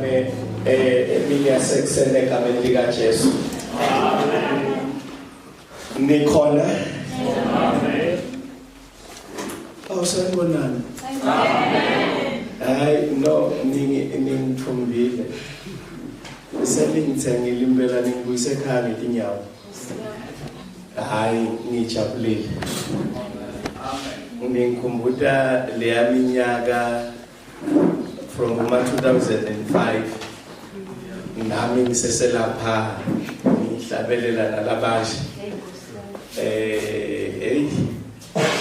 bazalwane emini yasekuseni egameni lika Jesu. Amen. Nikhona? Amen. Awusanibonani. Amen. Hayi no ningi ningithumbile. Seningithengile impela ningibuyise ekhaya ngetinyawo. Hayi ngijabulile. Amen. Ngikhumbuta leya minyaka from uma 2005 nami ngiseselapha ngihlabelela nalabasha hey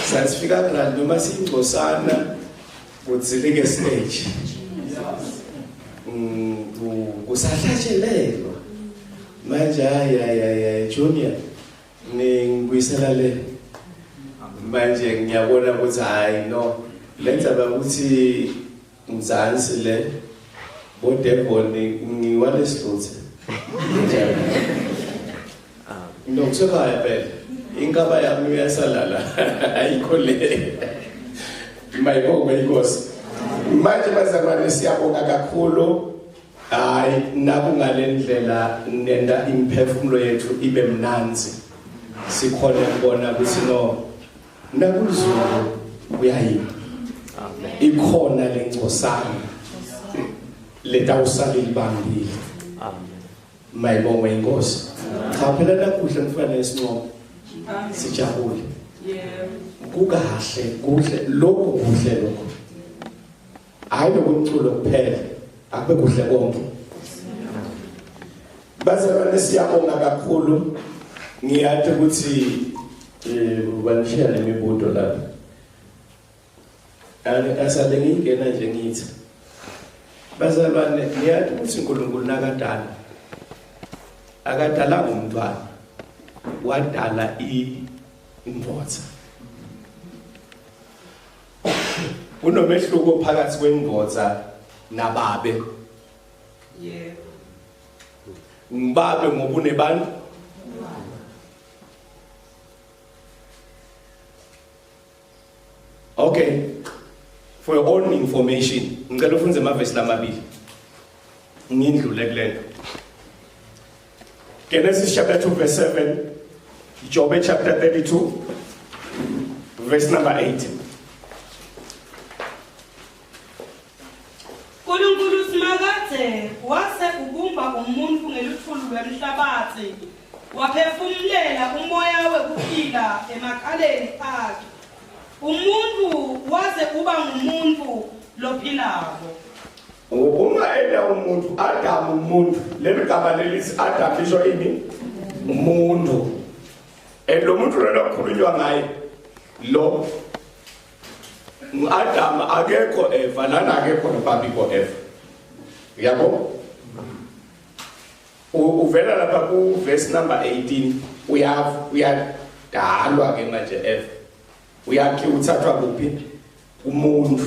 sasifika grand noma singcosana kudzilike stage. Kusahlatshelelwa manje. Hayi hayi hayi, Junior, ningibuyisela le manje. Ngiyabona ukuthi hayi no, lendzaba ukuthi Mzansi le boDevon ngiwalesiluthe no, kusekhaya phela inkaba yami uyasalala, ayikho le. Mayibonge inkosi. Manje bazalwane, siyabonga kakhulu. Hayi, naku ngalendlela nenda imphefumulo yethu ibe mnanzi, sikhona ukubona ukuthi no, nakulizulu kuyayima, ikhona lencosana letawusala ilibambile. Amen. Mayibongwe inkosi. Cha phela nakuhle, mfana, isincomo sijabule. Yebo, kukahle, kuhle lokhu, kuhle lokhu. Hayi lokumculo kuphela, akube kuhle konke. Bazalwane, siyabonga kakhulu. Ngiyathi ukuthi banishiya nemibuto lapha. Asale ngingena nje ngithi bazalwane, niyathi ukuthi uNkulunkulu nakadala akadalanga umntwana, wadala indvodza. Kunomehluko phakathi kwendvodza nababe. Yebo. Ngibabe ngoba unebantu. Okay, for your own information, ngicela ufunze amavesi lamabili ngindlule kulento. Genesis chapter 2 verse 7, Job chapter 32 verse number 8. Nkulunkulu Simakadze wase ubumba umuntu ngeluthulu lwemhlabathi, waphefumulela umoya wekuphila emakhaleni akhe. Umuntu waze uba ngumuntu lophilako. Uma ena umuntu Adam, umuntu, leli gama lelithi Adam lisho ini? Umuntu. And lo muntu lona okhulunywa ngaye lo ngu-Adam, akekho Eva lana, akekho nobabikho Eva, yabo. Uvela lapha ku verse number 18. Uyadalwa ke manje Eva, uyakhe uthathwa kuphi? Umuntu.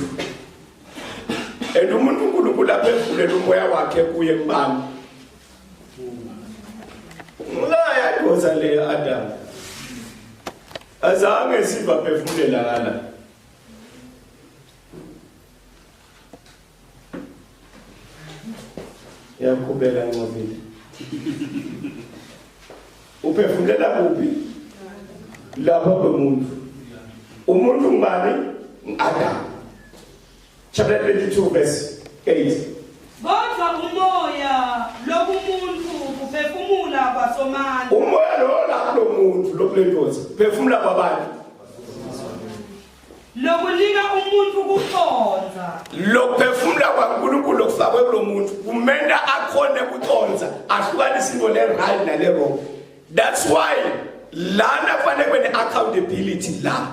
And umuntu uNkulunkulu lapha evulela umoya wakhe kuye kubani? Ngaya doza le Adam azange siva phefumulela ngala. Yaqhubeka Nqobile, uphefumulela kuphi lapha komuntu? Umuntu ngubani? Adam chapter 22 verse 8. Kodwa umoya lokumuntu kuphefumula kwaSomandla. Umoya lo la kulo muntu lokulento phefumula kwabantu. Lokunika umuntu kucondza. Lokuphefumula kwaNkulunkulu lokufakwe kulo muntu kumenta akhone kucondza, ahlukanise into le right nale wrong. That's why lana kufanele kube ne-accountability la.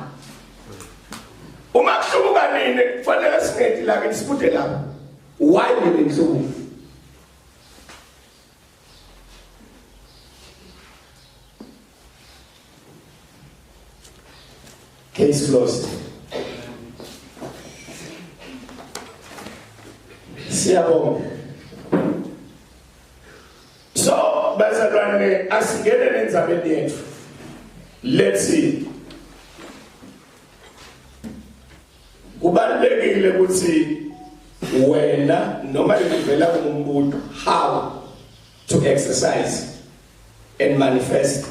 Uma kuhlubuka nini, kufanele singedi la ke sibude lapha, why nini nihlubuka? Case closed. Siyabonga. So bazalwane, asingene nendzabeni yethu. Let's see. Kubalulekile ukuthi Wena noma livela kumbuto how to exercise and manifest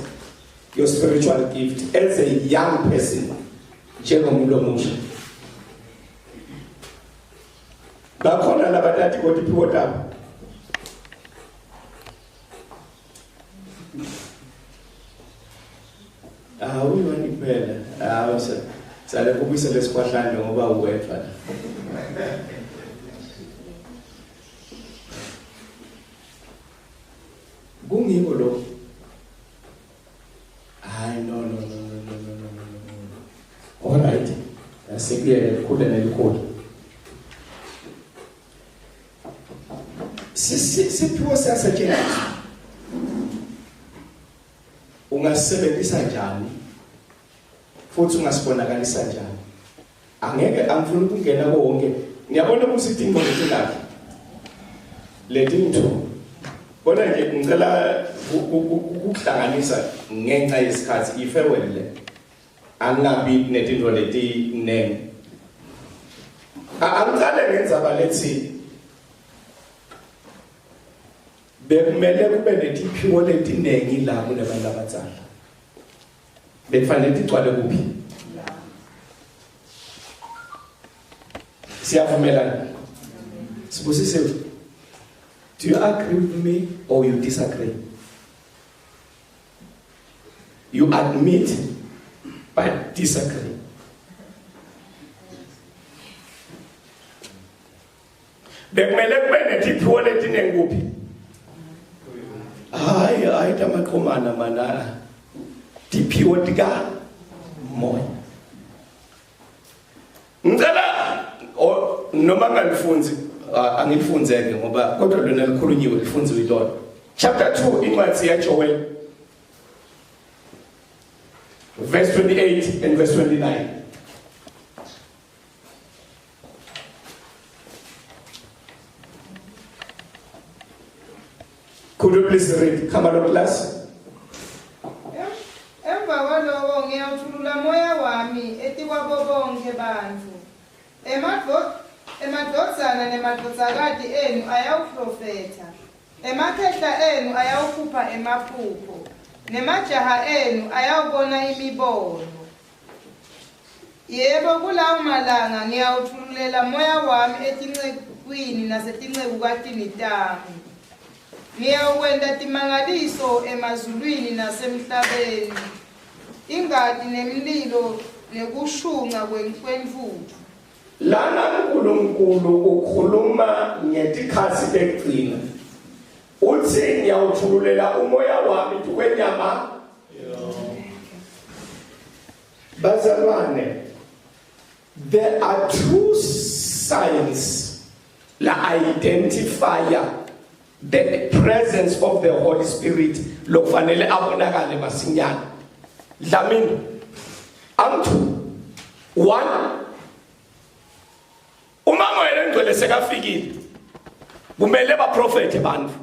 your spiritual gift as a young person njengomuntu omusha. Bakhona labatati kodwa iphiwo tabo. Awu yona kuphela. Awu sale kubuyisele esikhwahlane ngoba uwedwa la. Kungiko lokho. Hayi no no no no no no no no. All right. Asikuyeke likhule nelikhulu. Siphiwo siyasetshenziswa. Ungasebenzisa njani? Futhi ungasibonakalisa njani? Angeke angifuni ukungena konke. Ngiyabona ukuthi idingo letingakhi. Letinto. Kodwa nje ngicela ukuhlanganisa ngenxa yesikhathi ifarewell le. Angabi netinto letiningi. Angicale ngendzaba lethi bekumele kube netiphiwo letiningi la kunabantu abadzala. Bekufanele tigcwale kuphi? Siyavumelana. Sibusise. Do you agree with me or you disagree? You admit but disagree. Bekumele kube netiphiwo letiningi kuphi? Hayi hayi tamaqhumana mana. Tiphiwo tika moya. Ngicela noma ngalifunzi angilifunzeke ngoba kodwa lona likhulunyiwe lifunziwe ilona. Chapter 2 incwadi yaJoel verse 28 and verse 29. Could you please read? Come on, class. Emva kwaloko ngiyawuthulula moya wami etikwabo bonke bantfu. Emadvodzana nemadvodzakati enu ayawuprofetha. Emakhehla enu ayawuphupha emaphupho. Nemajaha enu ayawubona imibono. Yebo, kulawo malanga ngiyawuthululela moya wami etincekwini nasetincekukatini tami. Ngiyawukwenta timangaliso emazulwini nasemhlabeni. Ingati nemlilo nekushunqa kwentfutfu. Lana uNkulunkulu ukhuluma ngetikhathi tekugcina. Uthi ngiyawuthululela umoya wami tukwenyama. Bazalwane, there are two signs la identify the presence of the Holy Spirit lokufanele abonakale masinyane. Dlamini angithu one, uma moya lengcwele sekafikile kumele baprofethe bantu.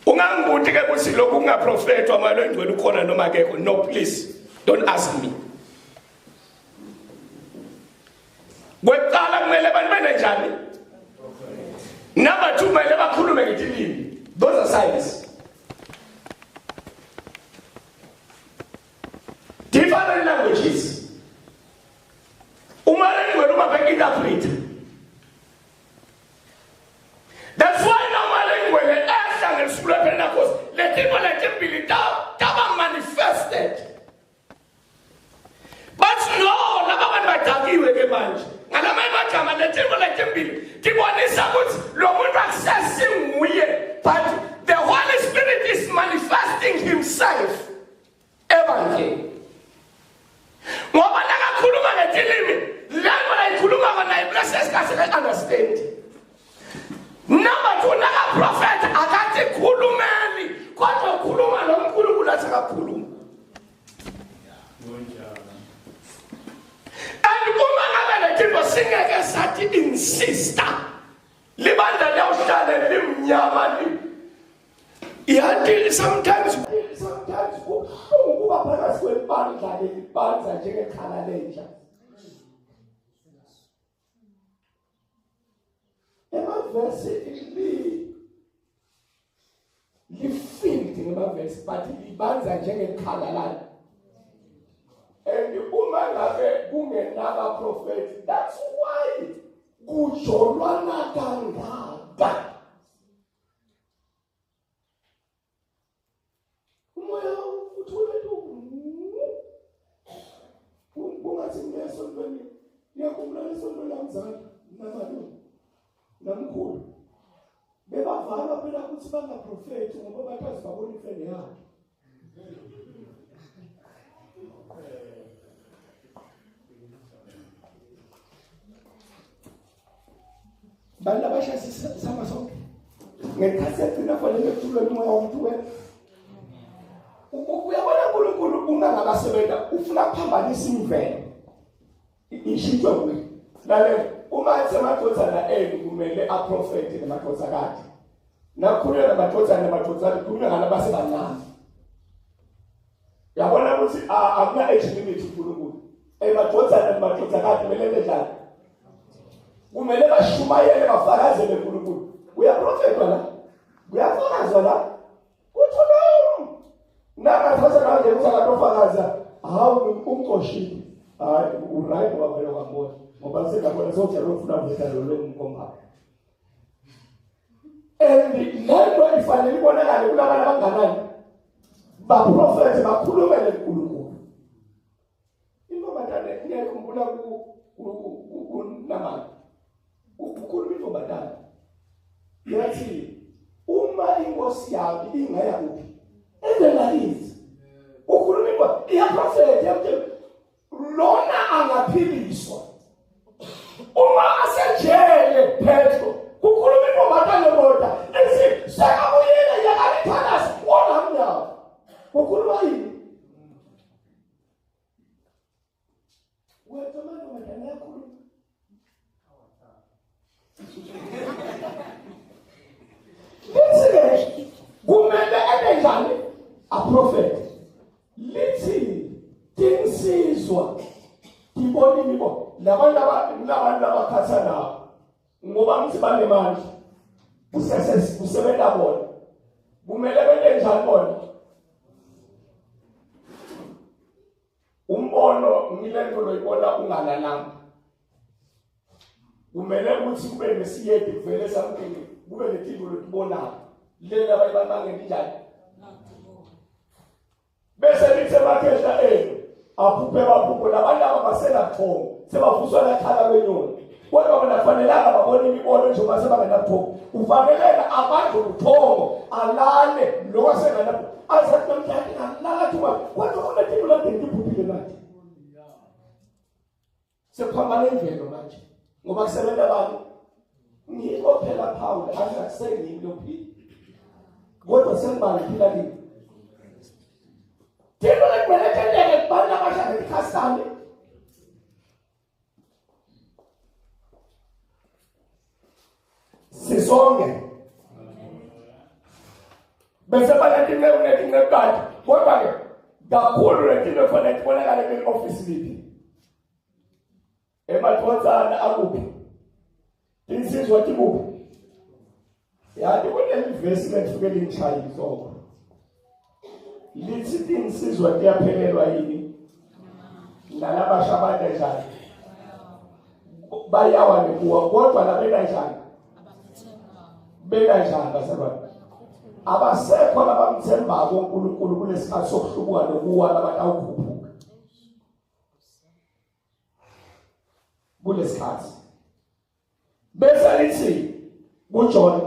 Ungangibuti ke ukuthi lokhu kungaprofethwa moya lengcwele ukhona noma akekho. No, please don't ask me. Kwekuqala kumele abantu benenjani? Number 2, kumele bakhulume ngetilimi. Those are signs. Different languages. Uma lengcwele uma bek-interpret. That's why noma lengcwele ehla ngesuku lwePentecost, letintfo letimbili taba manifested. But no, laba bantu badakiwe ke manje. Ngalamanye amagama letintfo letimbili tibonisa ukuthi lo muntu akusesinguye, but the Holy Spirit is manifesting himself ebandleni. Ngoba nakakhuluma ngetilimi, lento layikhuluma naye kulesi sikhathi understand. Number 2, nakaprofetha akathi khulumeni, kodwa ukhuluma noNkulunkulu athi akakhuluma. And uma ngabe letinto singeke sathi insista, libandla liyawuhlale limnyama li. Yathi sometimes kubuhlungu kuba phakathi kwebandla lelibandla njengekhala lenja. Leli verse li filled ngamavesi, but libanza njengekhala lana. And uma ngabe kungenaba prophet, that's why kujolwana kangaka. Umoya uthule tu, kungathi ngiyasontweni. Ngiyakhumbula lesonto lamzali namalume namkhulu bebavalwa phela ukuthi bangaprofethi, ngoba bakazi babona ifene yakhe. Bantu abasha, sihamba sonke ngesikhathi yagcina, fanele kuthulwe umoya womuntu wena. Uyabona, uNkulunkulu uma ngabasebenza ufuna kuphambanisa imvelo, ishintshwe kuye. Lalela, uma ethi amadodana enu kumele aprofete namadodakazi, nakhulunywa namadodana namadodakazi, khulunywa ngalabasebancane. Yabona ukuthi akuna age limit uNkulunkulu. Emadodana namadodakazi kumele benjani? Kumele bashumayele, bafakazele uNkulunkulu. Uyaprofetwa la, kuyafakazwa la, kuthula nangathatha kanje ukuthi akatofakaza. Hawu, umcoshile. Hayi, uright, ngoba vele wambona, ngoba sengabona sewujalo ufuna kuveta lo lo mkomba. And lento ifanele ibonakale kulabantu abanganani, baprofethe, bakhulume nenkulunkulu. Intombazane, ngiyakhumbula kunamani ukhuluma intombazane yathi, "Uma inkosi yami ingaya kuphi ezweni lakithi," ukhuluma into iyaprofetha, yakuthi lona angaphiliswa uma asejele. Petro kukhuluma intombazane kodwa ithi sekabuyele yakalithakazi onamnyawo. Kukhuluma yini? Wethu, amantombazane ayakhuluma. Lithi-ke kumele ebe njani? Aprofethe. Lithi tinsizwa tibona imibono. Labantu labantu abakhatha nabo, ngoba ngithi banemandla, kusese kusebenza bona. Kumele bente njani bona? Umbono ngilento loyibona ungalalanga. Kumele ukuthi kube nesiyedi, kuvele something, kube netinto lotibonayo lena abayibamangeni njani, bese lithi emakhehla enu aphuphe baphupho. Labantu aba basenabuthongo, sebavuswa lakhala lwenyoni, kodwa bona kufanelanga babone imibono njengoba sebangenabuthongo. Ufaneleka abantu ubuthongo, alale lo asenganabo, azathi namhlanje ngalala thuba, kodwa kunetinto lade ngiphuphile manje. Sekuphambana imvelo manje, ngoba kusebenza abantu. Ngikho phela Paul athi, "Akusengimi lophila, kodwa sengibani phila kimi." Tinto lekumele tenteke kubantu abasha ngekhasane sisonke, bese banetinceku netincekukati, kodwa-ke kakhulu letinto kufanele tibonakale kule-ofisi liphi? Emadvodzana akuphi? Tinsizwa tikuphi? Yathi kunelivesi lelisuke lingishaya inhloko, lithi tinsizwa tiyaphelelwa yini, nalabasha banjani? Bayawa nekuwa, kodwa labenanjani, benanjani bazalwane? Abasekho labamthembako uNkulunkulu kulesikhathi sokuhlubuka nokuwa, labatawukhuphuka kulesikhathi. Bese lithi kuJohn,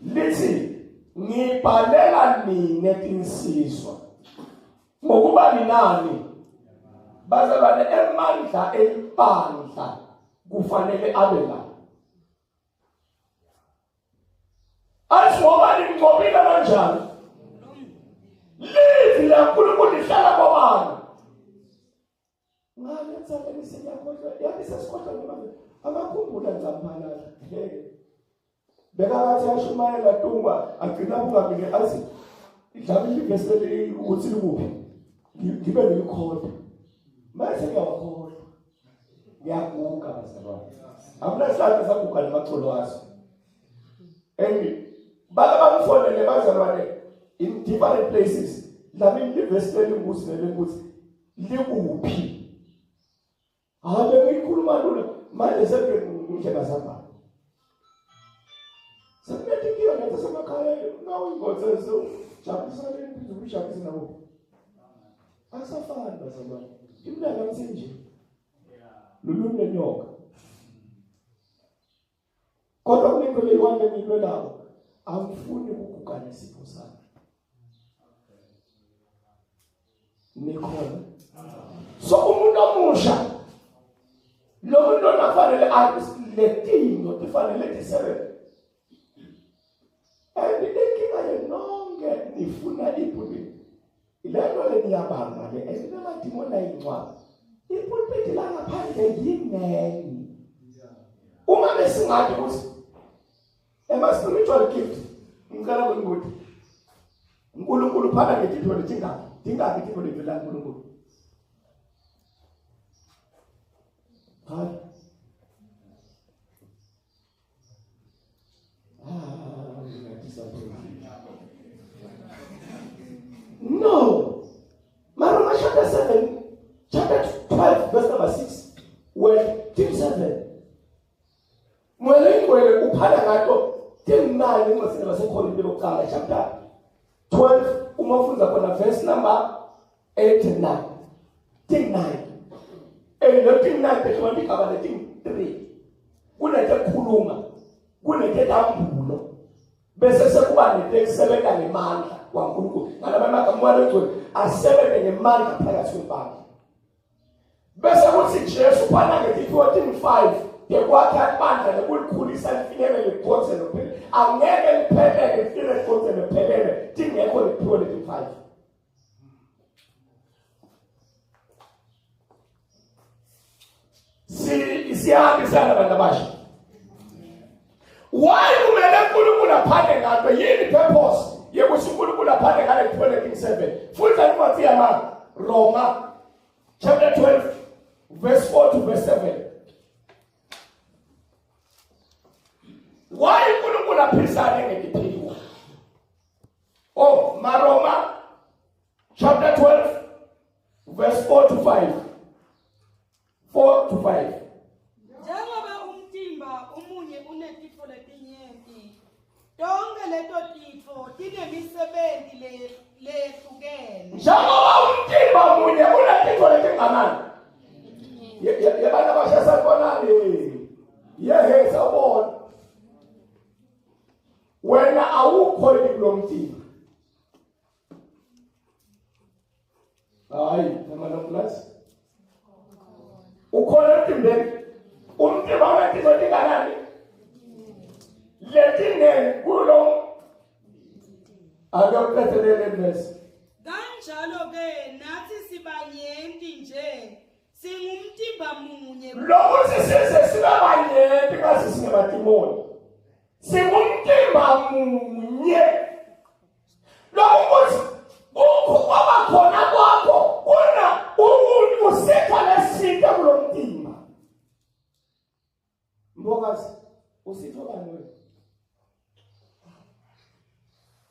lithi, "Ngibhalela nine tinsizwa, ngokuba ninani." Bazalwane, emandla elibandla kufanele abe la. Athi ngoba nimnqobile kanjani? Livi laNkulunkulu lihlala kwabani? Ngale ntsabeni siyakhohlwa, yathi sesikhohlwa noma amakhumbula ncamphalala. Bekakathi ashumayela tungwa, agcina kungamile, athi dlala ivesi leli ukuthi likuphi, ngibe ngilikhoda. Manje ngiyawakhohlwa, ngiyaguga bazalwane. Akunasihlahla saguga namaxolo aso. And bake bangifonele bazalwane in different places. Dlamini livesi leli mbuzi nelembuzi likuphi? Hayi bengiyikhuluma lula manje sekungihle bazalwane. Sekunetinkinga nathi semakhaya nawe ingozi sewujabulisa le ujabulisa nabo. Asafani bazalwane. Iminyaka msinje. Lulunye nyoka. Kodwa kunento leyiwani engiyilwelako. Angifuni ukuguga nesipho sami. Nikhona. So umuntu omusha lo muntu lona kufanele letinto tifanele tisebenze. And inkinga yenu nonke nifuna ipulpit. Le nto le niyabanga le and namadimoni ayincwaba. Ipulpit la ngaphandle yinengi. Uma besingathi ukuthi ema spiritual gift ngicela ukuthi uNkulunkulu phana ngetitho letingaki tingaki titho levela uNkulunkulu. Hayi. Ah, no. Maroma chapter 7, chapter 12, verse number 6. Well, till 7. Mwele ingwele uphala ngato timnani incwadi yabaseKorinte lokuqala chapter 12 uma ufunda khona verse number 8 and 9. Ting 9. And lo ting 9 behlukana igaba le ting 3. Kunento ekukhuluma, kunento etambulo. Bese sekuba nento ekusebenza ngemandla kwaNkulunkulu. Ngalama amagama walengcwele asebenze ngemandla phakathi kwebandla. Bese kuthi Jesu phana ngethi 14:5 ngekwakha ibandla nekulikhulisa lifinyelele ekukhonzeni kuphela. Angeke liphelele lifike ekukhonzeni kuphelele tingekho liphiwe leti 5. Si siyahambisana abantu abasha. Why kumele uNkulunkulu aphane ngato yini purpose yekuthi uNkulunkulu aphane ngale 27 futhi incwadi yama Roma chapter 12 verse 4 to verse 7 Why uNkulunkulu aphisane ngetiphiwo? Oh, Maroma chapter 12 verse 4 to 5. 4 to 5. Njengoba umtimba umunye unetitfo letinyenti, tonkhe leto titfo tinemisebenti leyehlukene. Njengoba umtimba munye unetitfo letinganani. Yabantu abasha sanibonani. Yehe sawubona. Wena awukho yini kulo mtimba? Hayi, nama plus. Ukhona emtimbeni. Umtimba unetintfo tinganani? Letinengi kulo ake uqedelele verse. Kanjalo ke nathi sibanyenti nje singumtimba munye. Lokuthi size sibe banyenti kasi singemadimoni. Singumtimba munye. Lokho ukuthi kukho kwaba khona kwakho kuna umuntu usitha lesitha kulo mtimba. Mbokazi usitho bani wena?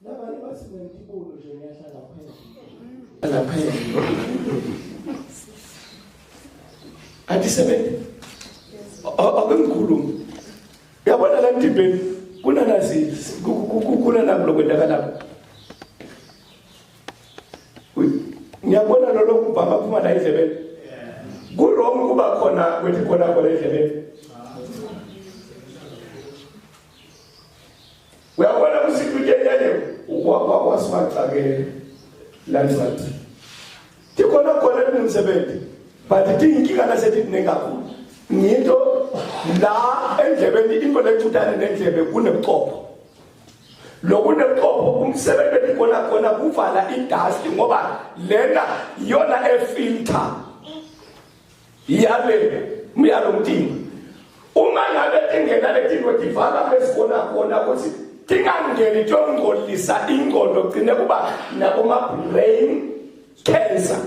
Nabanye bathi ngentibulo nje ngiyahlala phela. Hlala phela. Andisebenzi. Ake ngikhulume. Uyabona la mtimbeni kunanazi kunanami lokwenzakalako. Ngiyabona lo lokubhama phuma la endlebeni. Ku-wrong kuba khona kwethi khona khona endlebeni. Uyabona kusithi utyelele wasiwacakela la ncwadi. Tikhona khona kunomsebenzi but tiyinkinga nasethi kakhulu. Ngito la endlebeni into lecutane nendlebe kunebuchopho. Lokunebuchopho umsebenzi betikhona khona kuvala idust ngoba lena iyona efilter yale myalo mtimba. Uma ngabe tingena letinto tivala besikhona khona ukuthi tingangeni tiyongcolisa ingqondo gcine kuba naboma brain cancer.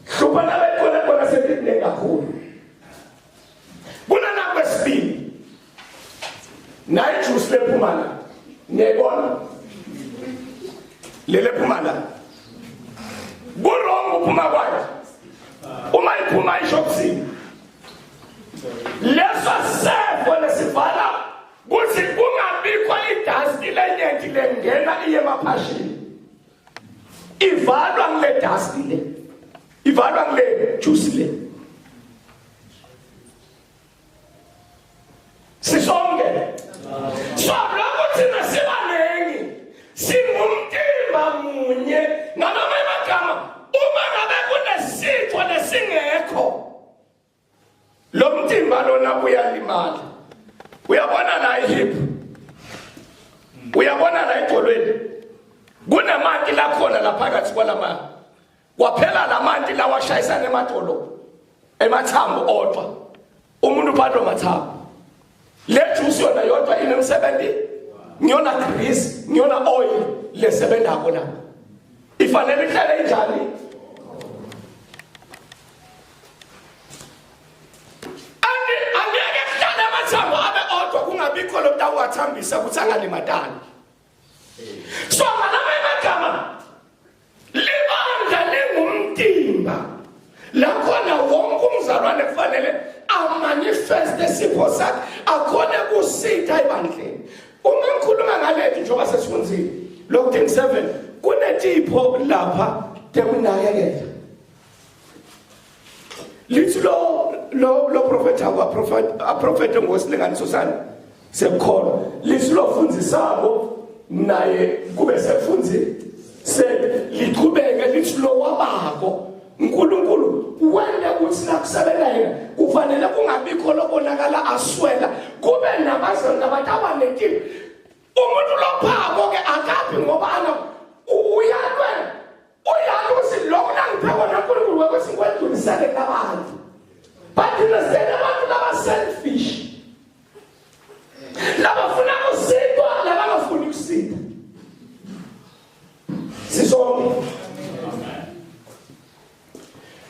Hlupha nabekhona khona setinengi kakhulu. Nayi juice lephuma la. Niyayibona? Lele phuma la. Ku-wrong uphuma kwayo. Uma iphuma isho kuthini? Leso sefo lesivala kuthi kungabikho idasti lenyenti lengena iye emaphashini. Ivalwa ngile dust le. Ivalwa ngile juice le. Sisonke. So lokho thina sibaningi singumtimba munye ngamanye amagama uma ngabe kunesitho lesingekho lo mtimba lona uyalimala. Uyabona la ihip. Uyabona la egolweni. Kunamanti lakhona laphakathi kwalama. Kwaphela lamanti lawashayisana emadolo. Emathambo odwa. Umuntu uphathwa amathambo. Le juice yona yodwa inemsebenzi ngiyona grease ngiyona oil lesebenzako lapha. Ifanele ihlale injani? Angeke kuhlale amathambo abe odwa kungabikho lo mntu awathambisa ukuthi angalimatani. So ngamanye amagama libandla lingumtimba lakhona wonke umzalwane kufanele amanifeste isipho sakhe akhone kusitha ebandleni. Uma ngikhuluma ngalethi njengoba sesifunzile lokuding 7 kunetipho lapha tekunakekela. Lithi lo prophet akwa prophet aprofete ngosilinganiso sani sekukholwa. Lithi lo fundisako naye kube sefunzi se liqhubeke lithi lo wabako uNkulunkulu wena kuthi nakusebenza yena kufanele kungabikho lobonakala aswela kube nabazalwane abantu abanenkinga. Umuntu lophako ke akaphi ngoba ana uyalwela uyalusi lokhu nangiphe kona uNkulunkulu wekuthi ngikwedlulisele kulabantu. But instead abantu laba selfish labafuna kusindwa labangafuni kusinda. Sisonke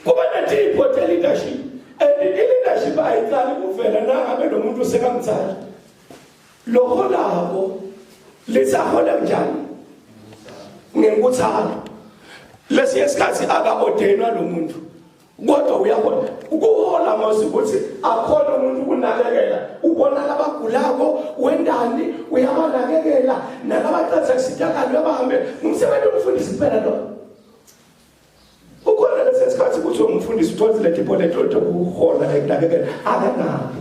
kuba netipho te-leadership and i-leadership ayiqali kuvela nangabe lo muntu sekamdala. Loholako lisahola njani? Ngenkuthalo. Lesinye isikhathi aka-ordainwa lo muntu kodwa uyahola. Ukuhola mose ukuthi akhona umuntu ukunakekela, ubona labagulako wendani uyabanakekela nalabaqeda kusitakalo uyabahambe. Umsebenzi womfundisi kuphela lo. Ukhona lesi sikhathi ukuthi umfundisi uthole le tipho leto tokuhola nekunakekela akanalo.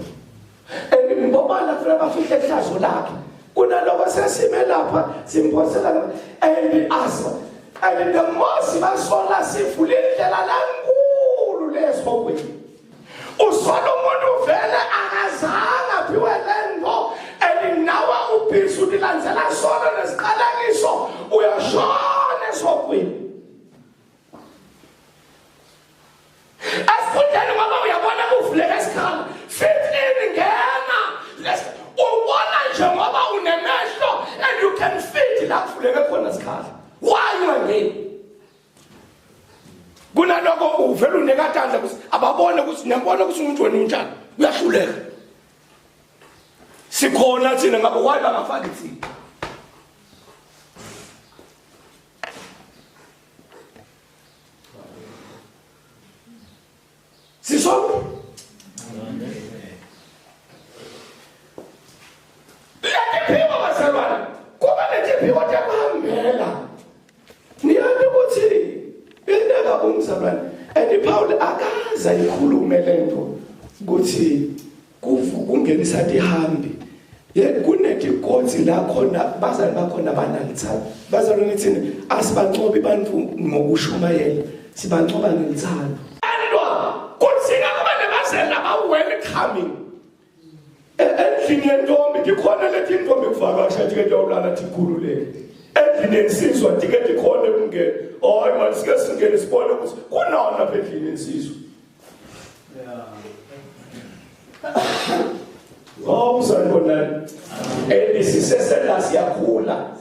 And ngibobana kufanele bafihle ihlazo lakhe. Kunaloko sesime lapha simphosela and us and the more sibasola sivule indlela lenkulu lesihogweni. Usola umuntu vele akazange aphiwe lento and nawe ubhizi ulilandzela sona nesiqalekiso uyashona esihogweni. Esikhundleni ngoba uyabona kuvuleka isikhala fit in ngena ubona nje ngoba unemehlo and you can fit la kuvuleke khona isikhala. Why ungangeni? Kunaloko uvela unekatandla ukuthi ababone ukuthi niyambona ukuthi umuntu wena unjani uyahluleka. Sikhona thina ngabe why bangafaki thina? Sisonke letiphiwo bazalwane kuba letiphiwo tekuhambela. Niyazi ukuthi indaba umzalwane and Paul akaze ayikhulume lento ukuthi kungenisa tihambi. Kunetigodi la khona bazali bakhona banalithando. Bazalwane thina asibancobi bantu ngokushumayela, sibancoba ngelithando. Andwa kudzinga kube nebazali laba-welcoming. Endlini yentombi tikhona leti intombi kuvakasha tike tiyawulala tikhululeke. Endlini yensizwa tike tikhona kungena. Hayi mani sike singene sibone ukuthi kunani lapha endlini yensizwa. Oh sanibonani. And sisesela siyakhula.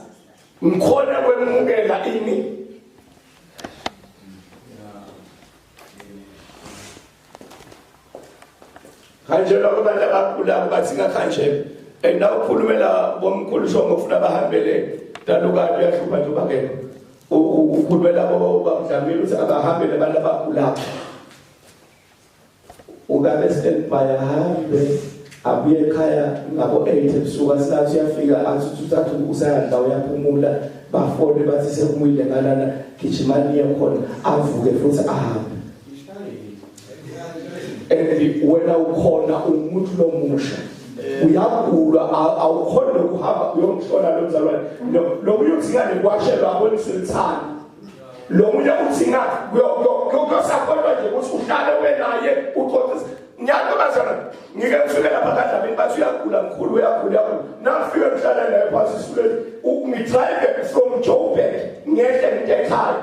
Ngikhona kwemukela ini. Kanje lokho abantu abakhula bathi ngakanje. And nawukhulumela bomkhulu Shongo ufuna bahambele talukati uyahlupha nje ubakekho. Ukhulumela bobabudlamini ukuthi abahambele abantu abagulayo. Ukabe stand by ahambe abuye ekhaya ngabo 8 ebusuku asilathi uyafika athi uthatha usayadla uyaphumula bafone bathi sekumile ngalana gijimani iye khona avuke futhi ahambe and wena ukhona umuntu lomusha uyagula awukhona nokuhamba uyomhlola lo mzalwane lo munye udzinga nekwashelwa aboniswe lithando lo munye udzinga kuyosakholwa nje ukuthi uhlale wenaye uxoxisa ngiyalo bazalwane ngike ngifike lapha kadlamini bathi uyagula mkhulu uyagula uyagula nangifike ngihlale naye phansi esitulweni ngidrive from Joburg ngehle ngite ekhaya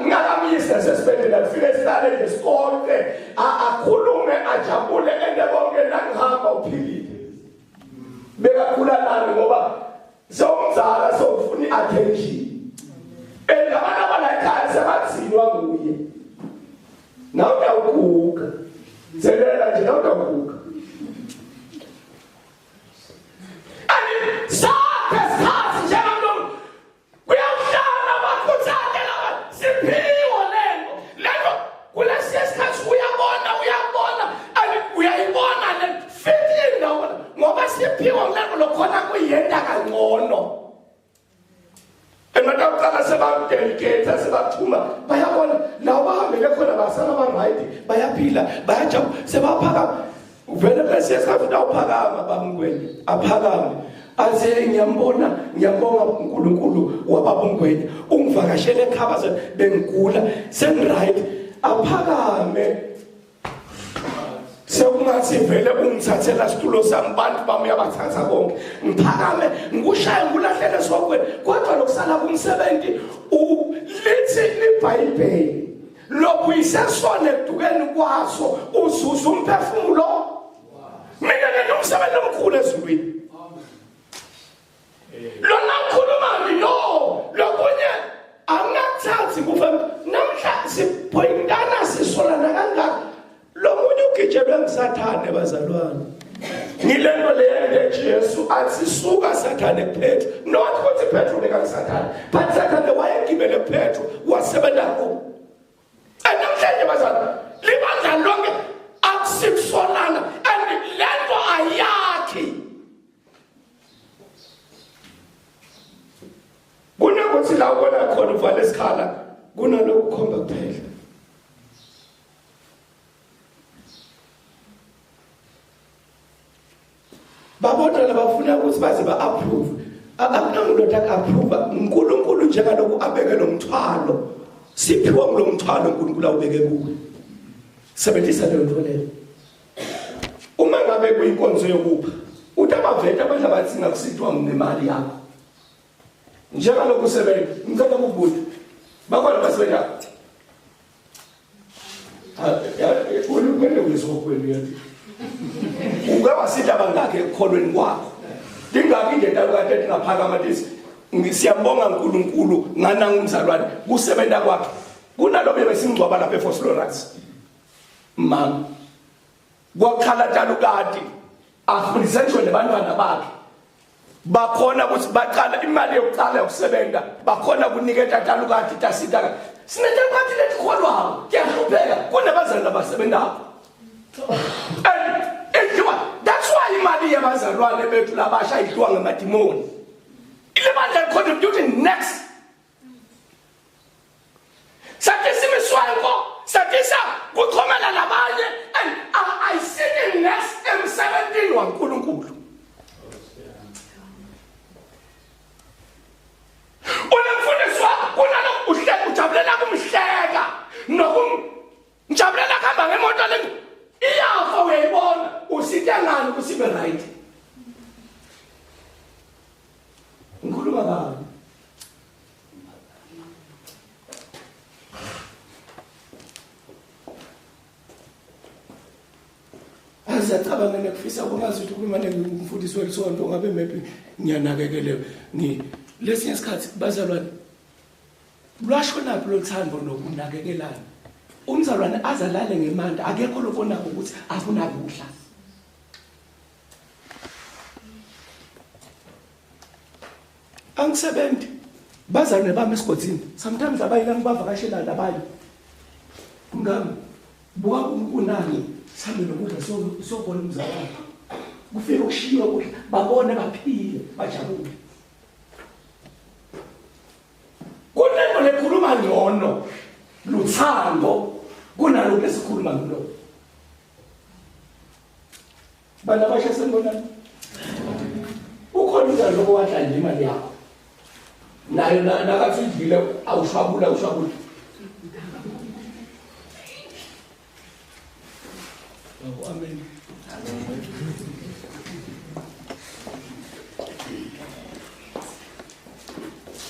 ngakamyise sesibhedlela ngifike sihlale nje sikonke akhulume ajabule ende konke nangihamba uphilile bekakhula nami ngoba sewumzala sewufuna i-attention and abantu abala ekhaya sebadzinwa nguye nawe utawuguga zelela nje nawe utawuguga and sakhe sikhathi njengamlungu Kuyawuhlala bakhuthaze laba siphiwo lento. Lento kulesiya sikhathi uyabona uyabona and uyayibona le fit in ndawona ngoba siphiwo lento lokhona kuyenta kangcono. Engatawuqala sebadelegate sebathuma bayabona la bahambele khona basala ba right bayaphila bayajabula sebaphakama Uvele kulesiya sikhathi utawuphakama baba Ngwenya aphakame aze ngiyambona ngiyambonga uNkulunkulu wababa uNgwenya ungivakashele ekhaba bengigula sengiright aphakame sekungathi vele ungithathela situlo sami bantu bami uyabathatha bonke ngiphakame ngikushaye ngikulahlele esihogweni kodwa lokusala kumsebenzi lithi libhayibheli lobuyise sona ekudukeni kwaso uzuza umphefumulo mina ngento umsebenzi omkhulu ezulwini lona ngikhuluma no lokunye angakuthathi kufa namhla siphoyintana sisolana kangaka lo munye ugitshelwe ngusathane bazalwane ngilento leyende Jesu athi suka sathane kuPetru not ukuthi Petru bekangusathane but sathane wayegibele kuPetru wasebenza kubo and namhlanje bazalwane libandla lonke akusikusolana and lento ayakhi kunokuthi la ubona khona uvale isikhala kunalokukhomba kuphela Babodwa labafuna ukuthi baze ba-approve. Akunamuntu othi aku-approve. uNkulunkulu njengalokhu abeke lo mthwalo. Siphiwa ngulo mthwalo uNkulunkulu awubeke kuwe. Sebenzisa leyo nto leyo. Uma ngabe kuyinkonzo yokupha, uthi abavete abantu abathi ngakusithwa ngemali yakho. Njengalokhu usebenza, ngicela ukubuza. Bakhona abasebenza Uke wasitha bangakhe ekukholweni kwakho. Dingaki nje ntalukade ndingaphakama ndithi siyambonga uNkulunkulu ngananga umzalwane kusebenza kwakhe. Kunalobe besingcwaba lapha eVosloorus. Mama kwakhala ntalukati afundise ngisho nebantwana bakhe bakhona ukuthi baqala imali yokuqala yokusebenza bakhona kuniketa talukati tasita sinetalukati letikholwako kuyahlupheka kunabazali labasebenzako and idliwa that's why imali yabazalwane bethu labasha idliwa ngamadimoni ilibandla licontribute next Sathi simisweko sathisa kuchomela labanye and ayisiki next emsebenzini waNkulunkulu. Unemfundisi wakho kunalo uhleka ujabulela kumhleka nokum ngijabulela kuhamba ngemoto le iyafa uyayibona usithe ngani ukuthi ibe right. Ngikhuluma kabi. Aziyacabanga nekufisa kungazi ukuthi kumane ngimfundisi welisonto ngabe maybe ngiyanakekelewa ngi lesinye isikhathi bazalwane lwashonaphi lothando nokunakekelana umzalwane azalale ngemanda akekho lokho nako ukuthi akunakudla. Angisebenzi. Bazalwane bami esigodini, sometimes abanye ngibavakashela labanye. Mngami, buka kunani sihambe nokudla siyobona umzalwane. Kufike ukushiywa ukudla, babone baphile, bajabule. Kunento lekhuluma ngcono luthando kunalokhu esikhuluma ngomlomo. Bantu abasha senibonani? Ukhona umzali lokho wadla nje imali yakho. Nayo nakathi udlile awushwabula ushwabula. Oh, amen.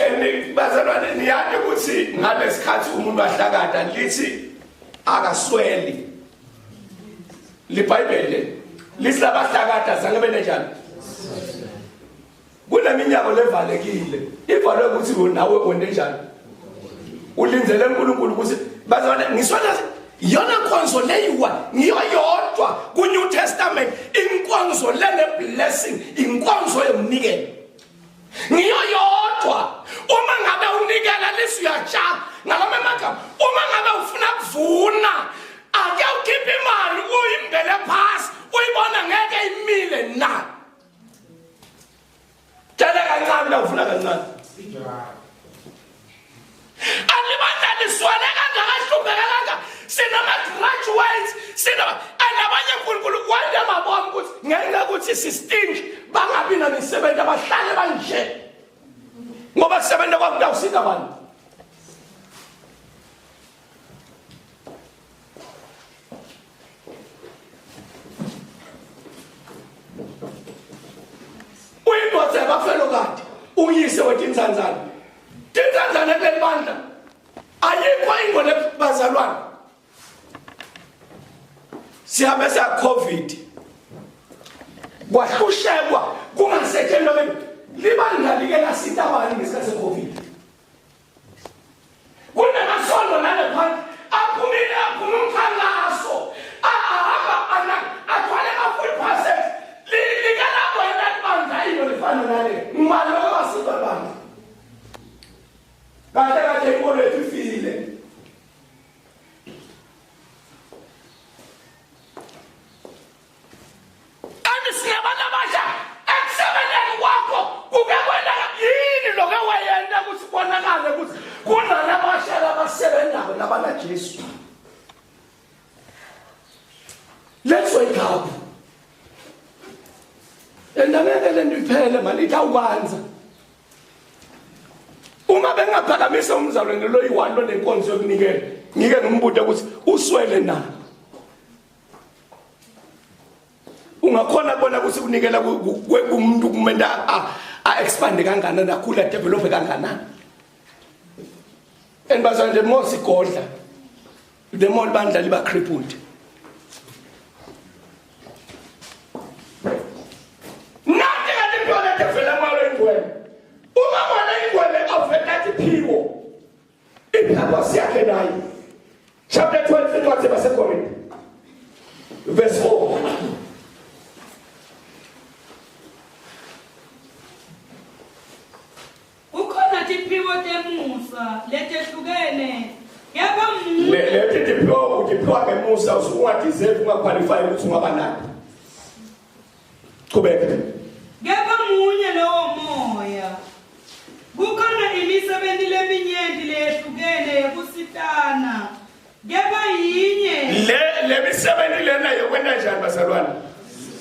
And bazalwane niyazi ukuthi ngalesikhathi umuntu ahlakada lithi akasweli. LiBhayibheli lithi labahlakada zange benenjani. Kuneminyaka levalekile. Ivalwe ukuthi nawe wende njani. Ulindele uNkulunkulu ukuthi bazalwane ngisona iyona nkonzo leyiwa ngiyo yodwa ku New Testament inkonzo lene blessing inkonzo yomnikelo ngiyo yodwa uma ngabe unikela lisi uyatshala ngalama magama uma ngabe ufuna kuvuna ake ukhiphe imali uyimbele phasi uyibona ngeke imile na Tshela kancane la ufuna kancane. Alibandla liswele kangaka hlupheka kangaka. Sinama graduates, sinama and abanye uNkulunkulu wande mabona ukuthi ngenxa ukuthi sistinge bangabi namisebenzi abahlale banje. Ngoba kusebenza kwabo kuyawusinda abantu. Uyindoda yabafelokati, uyise wetinzanzane. Tinzanzane kuleli bandla ayikho ingone bazalwane. Sihambe siya COVID. Kwahlushekwa kungasetshenzwa libandla like lasita bani ngesikhathi se-COVID. Kunemasonto nale phansi aphumile aphuma umkhankaso ahamba ana athwale ama-full passes likalabo yena libandla into lifana nale ngubani lokho basiza libandla kahle kahle inkolo yethu ifile. Kanti sinabantu abasha ekusebenzeni kwakho kuke kwenzeka yini lokho wayenta ukuthi kubonakale ukuthi kunalabasha labasebenzayo labanaJesu. Let's wake up. And angeke le nto iphele mani itawukwanza. Uma bengaphakamisa umzalwane lo yi-one lonenkonzo yokunikela ngike ngimbude ukuthi uswele na. Ungakhona kubona ukuthi kunikela kumuntu kumele a expand kangakanani akhule develop kangakanani. And bazalwane the more sigodla the more ibandla liba crippled. Nathi kanti intwana evela moya oyingcwele. Uma moya oyingcwele aveta iphiwo. Ipurpose yakhe nayo. Chapter 12 incwadi yabaseKorinte. Verse 4. Kukhona tiphiwo temusa letehlukene kepha munye Leti tiphiwo utiphiwa ngemusa usukungadeserve ungaqualify ukuthi ungaba nayo. Qhubeka. Kepha munye lowo moya. Kukhona imisebenti leminyenti leyehlukene yekusitana. Kepha yinye. Le le misebenzi lena yokwenta njani bazalwane?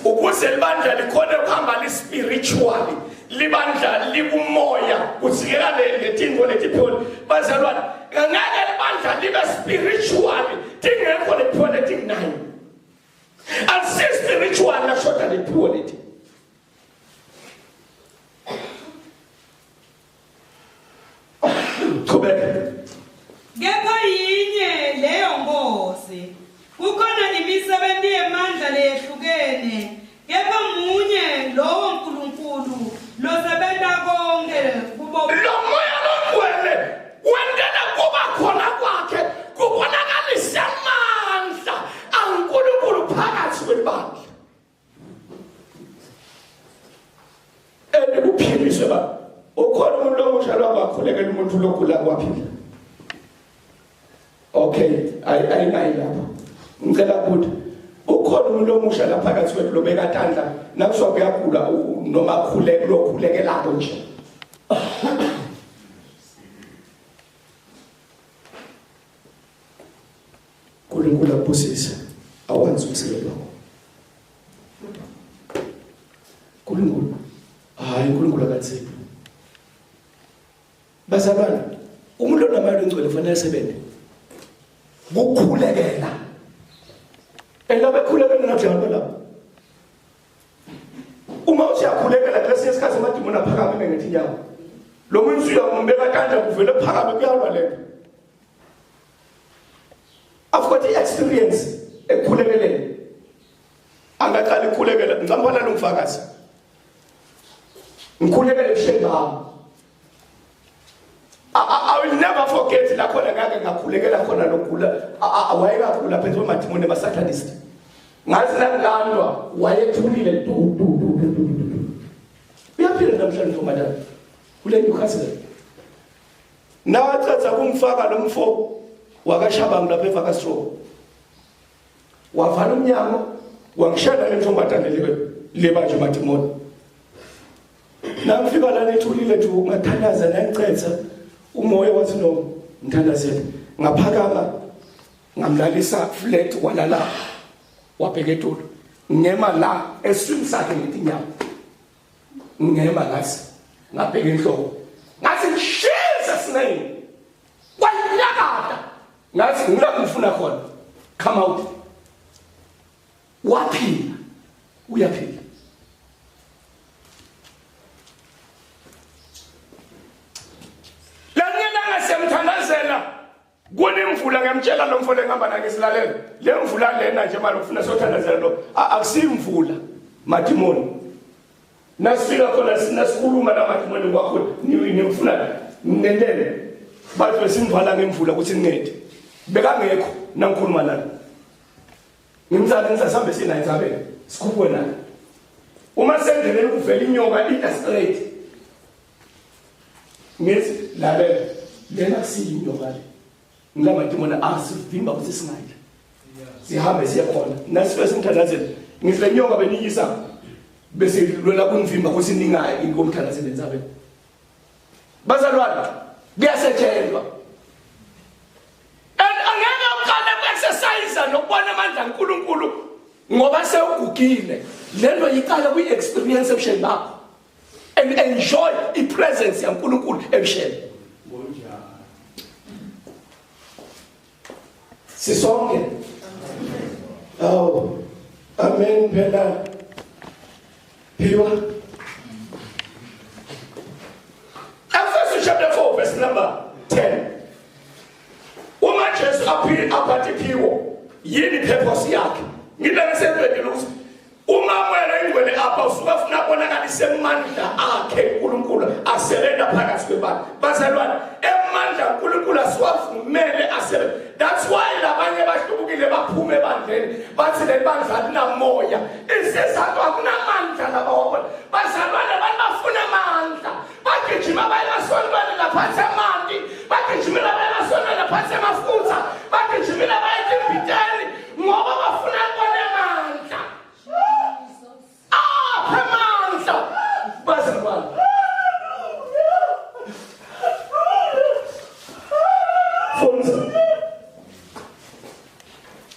Ukuze libandla likhone ukuhamba li spiritually libandla likumoya kudzingeka letinto letiphiwe bazalwane ngeke libandla libe spiritually tingekho lephiwe letinginani Alisi spiritual lashoda lephiwo lethi. Qhubeka. Kepha yinye leyo Nkosi. Kukhona imisebenzi yemandla leyehlukene. Kepha munye lowo Nkulunkulu losebenta konke kubo. Lo moya longcwele wentela kuba khona kwakhe kubonakalise amandla aNkulunkulu phakathi kwebandla. Ende kuphiliswe ba. Ukhona umuntu omusha lwabakhulekela umuntu logula kwaphila. Okay, ayingayi lapho. Ngicela ukuthi ukhona umuntu omusha la phakathi kwethu lobeka tandla nakuswa kuyagula noma khuleke lokhulekelako nje. uNkulunkulu akubusise awenze umsebenzi wakho. uNkulunkulu hayi uNkulunkulu akathembi. Bazalwane, umuntu onamali ongcwele kufanele asebenze. Kukhulekela. Elabe khulekela nathi lapho. Uma uthi uyakhulekela kulesinye isikhathi amadimoni aphakame ngethi inyawo. Lo muntu uyamumbeka kanje kuvele phakame kuyalwa lento. I've got experience ekukhulekeleni. Angaqala ukukhulekela, ngicambona lo mfakazi. Ngikhulekele ebusheni bami. I will never forget la khona ngake ngakhulekela khona lokugula wayekakhula phethe amadimoni emasatanist. Ngathi nangilandwa wayethulile du du du du du du. Uyaphila namhlanje ntombazana. Kule Newcastle. Nawacatha kumfaka lo mfo wakashabangu lapha eVakastro. Wavala umnyango wangishela le ntombazane lebe lebanje madimoni. Nangifika lana ethulile nje ngathandaza nangicetha umoya wathi no ngithandazele. Ngaphakama ngamlalisa flat walala wabheka etulo. Ngema la eswini sakhe ngithi inyawo. Ngema ngathi ngabheka inhloko. Ngathi Jesus name. Kwanyakata. Ngathi ngilapho ngifuna khona. Come out. Waphila. Uyaphila. Lelinye ilanga siyamthandazela kunemvula ngiyamtshela lo mfo lengihamba naye ngisilalela le mvula lena nje manje ufuna sothandazela lo akusiyimvula madimoni nasifika khona nasikhuluma namadimoni kwakhona nifuna nentele bathi besimvala ngemvula ukuthi nincede bekangekho nangikhuluma nani ngimzala ngisasambe sinaye entsabeni sikhuphuke naye uma sendleleni kuvela inyoka ida straight ngithi lalela lena kusiyinyoka le ngilamadimoni asivimba ukuthi singayi sihambe siye khona nasifike simthandazele ngithi le nyoka beniyisa bese lwela kunivimba ukuthi ningayi komthandazele entsabeni bazalwane kuyasetshenzwa and angeke uqale ku-exercise nokubona amandla kaNkulunkulu ngoba sewugugile lento yiqala kwi-experience ebusheni bakho and enjoy i-presence yaNkulunkulu ebusheni sisonke awu amen phela phiwa Efesu chapter 4 verse number 10 uma Jesu aphile aphathe iphiwo yini purpose yakhe ngilele sendweni ukuthi uma moya ingcwele apha usuke afuna abonakalise amandla akhe uNkulunkulu asebenza phakathi kwebandla bazalwane emandla uNkulunkulu asiwavumele asebenze that's why labanye bahlubukile baphume ebandleni bathi leli bandla linamoya isizathu akunamandla laba wabona bazalwane abantu bafuna amandla bagijima baye emasontweni ngaphansi amanti bagijimela baye emasontweni ngaphansi amafutha bagijimela baye etimbiteni ngoba bafuna kubona amandla aphe amandla bazalwane Fundza.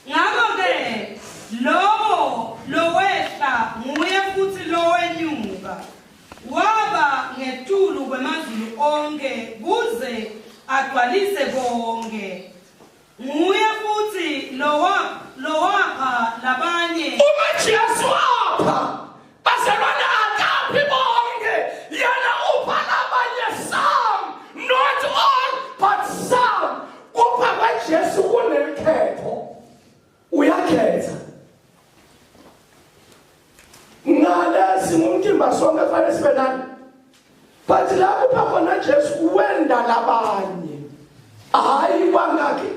Ngakho-ke lowo lowehla nguye futhi lowenyuka Waba ngetulu kwemazulu onkhe kuze agcwalise konkhe. Nguye futhi lowa lowapha labanye Uma Jesu apha bazalwane akaphi bonke yena upha labanye some not all but some kupha kwaJesu kunelikhetho uyakhetha ngalesi ngumtimba sonke fanele sibe nani but la kupha khona Jesu wenda labanye hayi kwangakhi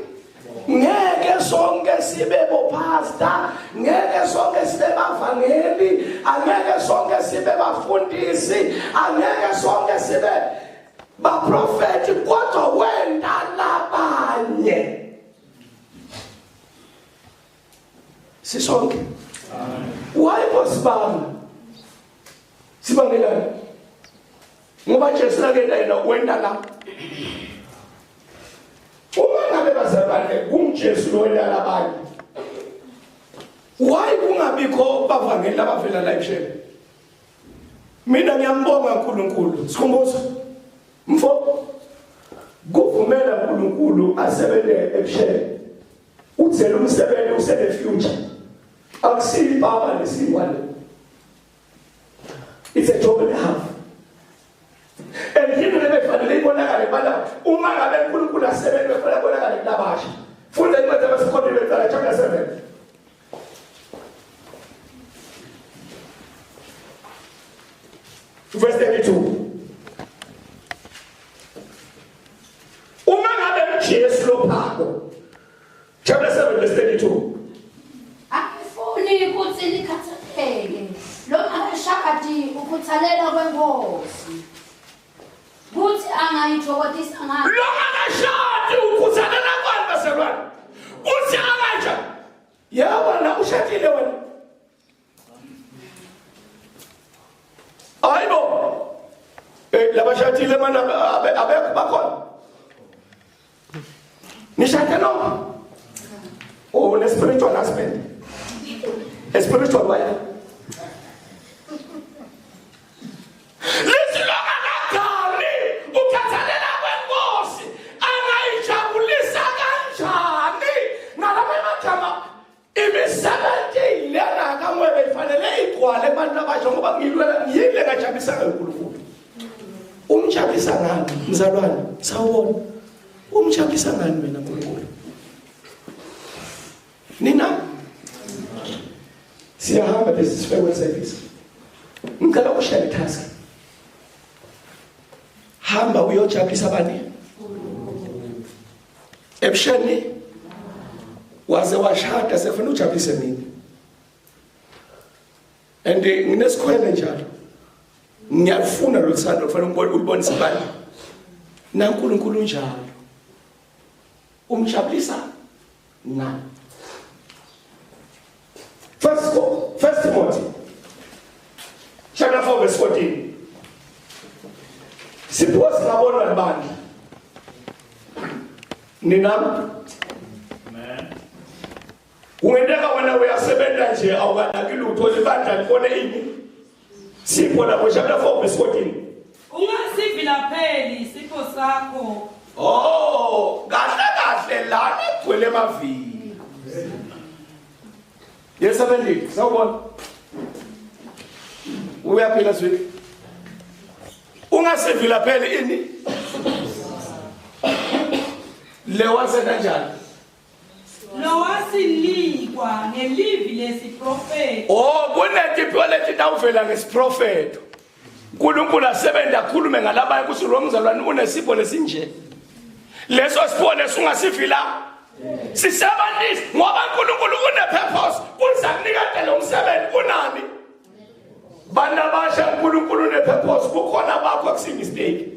Ngeke sonke sibe bopastor, ngeke sonke sibe bavangeli, angeke sonke sibe bafundisi, angeke sonke sibe baprofeti, kodwa wenda labanye. Sisonke. Why bosibanga? Sibangelani? Ngoba Jesu nakenda yena wenda la. Uma ngabe bazalwane kunguJesu lo wenda labanye. Why kungabikho bavangeli abavela la ebusheni? Mina ngiyambonga uNkulunkulu. Sikhumbuzo. Mfo kuvumela uNkulunkulu asebenze ebusheni. Uthela umsebenzi usene future. Akusiyibaba lesiwane. It's a job and a half. And yini lebefanele ibonakale bala uma ngabe uNkulunkulu asebenze kufanele abonakale kulabasha. Funda incwadi yabaseKorinte becala chapter 7. Verse 32. Uma ngabe uJesu lophako chapter 7 verse 32. Angifuni ukuthi nikhathazeke. Lo akashadi ukhuthalela kwenkosi. Kuthi angayithokozisa ngani. Lo akashadi ukhuthalela kwani bazalwane? Uthi akasha. Yebo wena ushadile wena. Hayibo. Eh labashadile mana abekho bakhona. Nishade no? Oh, ne spiritual husband. A spiritual wife. Lisilonga kagani ukhathalela kwenkosi angayijabulisa kanjani ngalama magama imisebenzi lena kamwebe ifanele igcwale kubantu abasha ngoba ngilwela ngiyile ngajabulisa uNkulunkulu. Umjabulisa ngani mzalwane? Sawubona. Umjabulisa ngani wena uNkulunkulu? Nina siyahamba lesi sifeko service. Ngicela ushare task. Hamba uyojabulisa abani? Ebusheni waze washada sefuna ujabulise mina. And nginesikhwele njalo. Ngiyalufuna lo thando kufanele ulibonise bani. NaNkulunkulu njalo. Umjabulisa ngani? First Timothy chapter 4 verse 14. Siphiwo singabonwa libandla. Ninami? Amen. Kungenteka wena uyasebenza nje awukanaki lutho libandla libone ini? Sipho lapho chapter 4 verse 14. Ungasivilapheli isipho sakho. Oh, kahle kahle lana kugcwele emavili. Yes, Abendile, sawubona. Uyaphila Zwiki. Ungasivilapheli ini? Le wase kanjani? Lowasinikwa ngelivi lesiprofethi. Oh, kunetiphiwo letitawuvela ngesiprofetho. uNkulunkulu asebenza akhulume ngalabanye ukuthi lo mzalwane unesipho lesinje. Leso sipho leso ungasivila sisebenzise ngoba uNkulunkulu une purpose kuza kunikeza lo msebenzi unani. Bantu abasha uNkulunkulu une purpose kukhona bakho akusi mistake.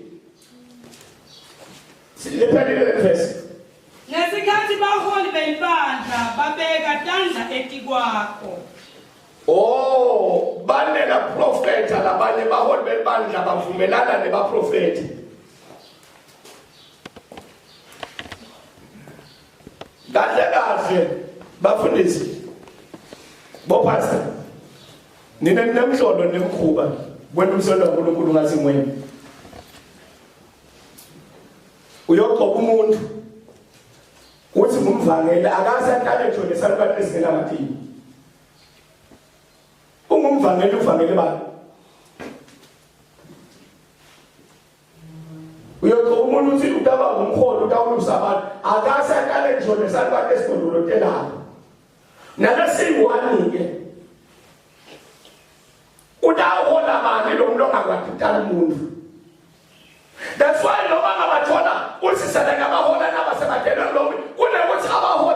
Lephelile le verse. Ngesikhathi baholi belibandla babeka tandla etikwakho. Oh, banela profeta labanye baholi belibandla bavumelana nebaprofeti. Kahle kahle bafundisi bopastor nina ninemhlolo nemkhuba kwenta umsebenzi kaNkulunkulu ngathi ngwena uyogqoka umuntu uthi ngumvangeli akaze aqale nje nesalukwane esingenamatini ungumvangeli uvangele bani uyogqoka umuntu uthi utaba ngumholi utawulusa abantu akaze aqale nje nesalukwane esigondolotelayo nalesiyi-one-ke utawuhola bani lo muntu ongakwati kutala umuntu. That's why noma ngabathola uthi sele ngabahola nabasemadelweni lomi kunekuthi abahole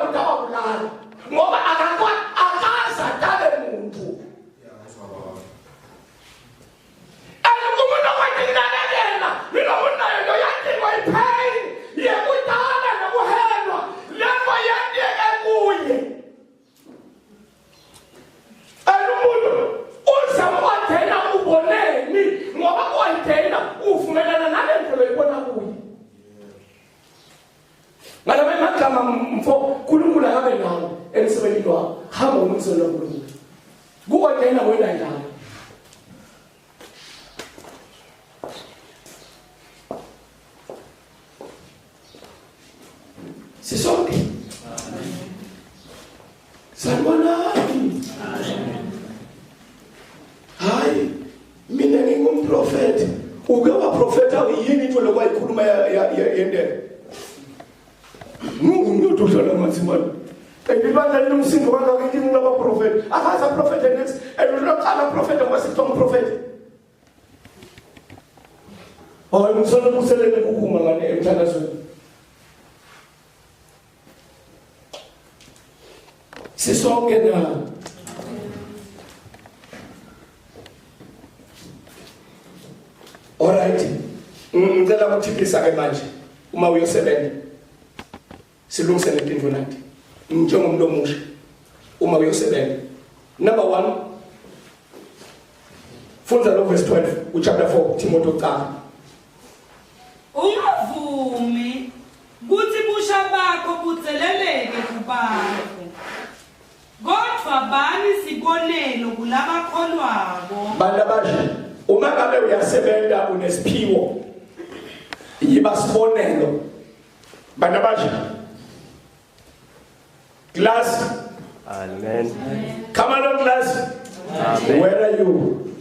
embusweni kaNkulunkulu. Kuordena wena njalo. Sisonke. Sanibonani. Hayi, mina ngingumprofeti. Uke waprofeta yini into lokwayikhuluma yendeka? Ngumuntu udlala ngathi manje. And ibandla linomsindo kangaka into ngulabaprofeti. Akaze aprofete next. And uloqala aprofete ngoba sikuthiwa ngumprofeti. Hayi ngisona kuselele kukuma ngane emthandazweni. Sisonke na. Alright. Ngicela ukuthiphisa ke manje uma uyosebenza. Silungise lento nathi. Njengomuntu omusha uma uyosebenza. Number 1 Funda lo verse 12 uchapter 4 Timothy oqala. Ungavumi kuthi busha bakho butheleleke kubantu. Kodwa bani sibonelo kulabakholwako. Bantu abasha uma ngabe uyasebenza unesiphiwo yiba sibonelo. Bantu abasha Class. Amen. Come along class. Amen. Where are you?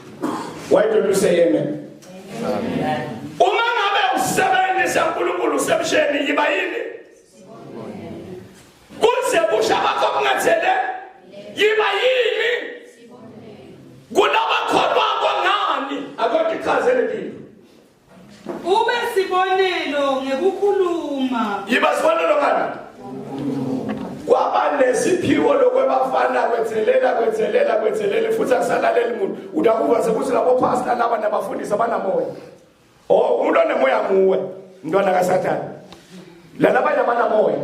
Why don't you say amen? Amen. Uma ngabe usebenzisa uNkulunkulu usemsheni yiba yini? Kuze busha bakho kungathele yiba yini? Kulabakholwako ngani? Akotichazele kimi. Ube sibonelo ngekukhuluma. Yiba sibonelo ngani? Kwaba nesiphiwo lokwebafana kwethelela kwethelela kwethelela futhi akusalaleli muntu. Utakuva sekuthi labo pastor laba nabafundisi abanamoya. Oh, umuntu onemoya nguwe, mntwana kaSathane. Lana abanye abanamoya.